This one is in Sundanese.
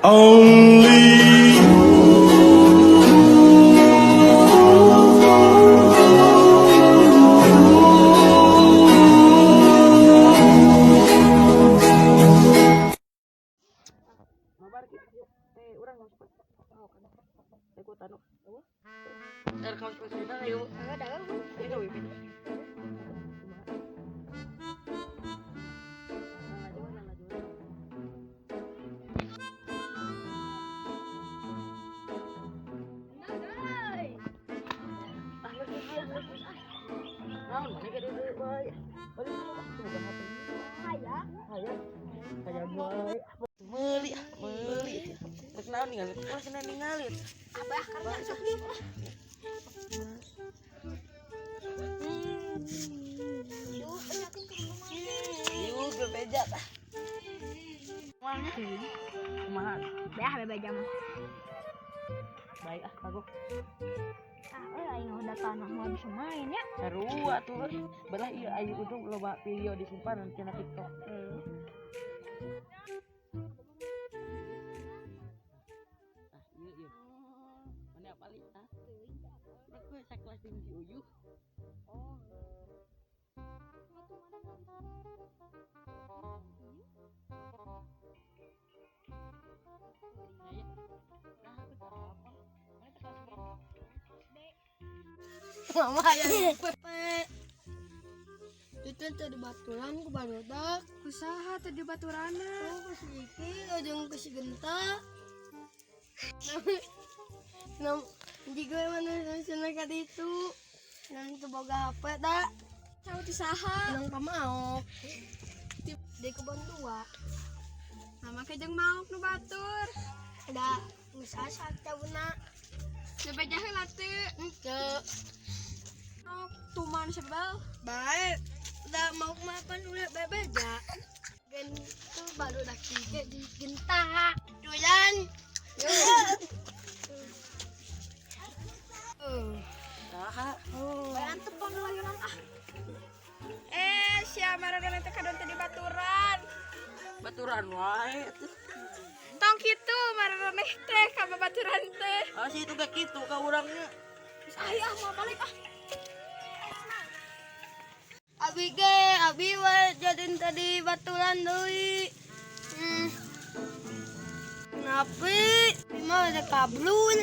Only you. Mabar kita. Eh, urang nggak usah. Oh, kan. Ikutan. Apa? Er kaos pasina ayo. Ada. Ayo wipit. Meuli, meuli. Rek naon ningali? Ulah cenah ningali. Abah karena sok dieu mah. Yuk, yakin ke rumah. Ieu bebeja tah. Kumaha? Beah bebeja mah. Baik ah, kagok. Ah, euy aing udah tanah mah bisa main ya. Seru atuh. Belah ieu ayu untung loba video disimpan tina TikTok. Ah, ieu ieu. Mana apa li? Ah. Rek we sakelas jeung si Uyuh. Oh. Nah, ya. Nah, aku tak apa. Mana teh kelas B? Mama ya. Itu tadi baturan ku barudak. Kusaha tadi baturana? Oh, ku si Iki, ujung ku si Genta. Nam, jika mana sana ka ditu. Nam teu boga HP da. Cau ti saha? Nang pamaok. Di kebon dua. Mama ke jeung maok nu batur. Da geus asa cauna. Bebeja heula teu. Henteu. Nok tuman sebel. Baik. Da mau makan ulah bebeja. Gen tuh baru dah kike di Genta. Doyan. Saha? Bayan tepang layunan ah. Eh, sia maradona teh kadon teh di baturan. Baturan wae atuh. Tong kitu maradona teh ka babaturan teh. Ah, si itu gak kitu ka urangnya. Geus aya ah mau balik ah. Abi ge, abi we jadin tadi baturan deui. Kenapa? Bima ada kablun.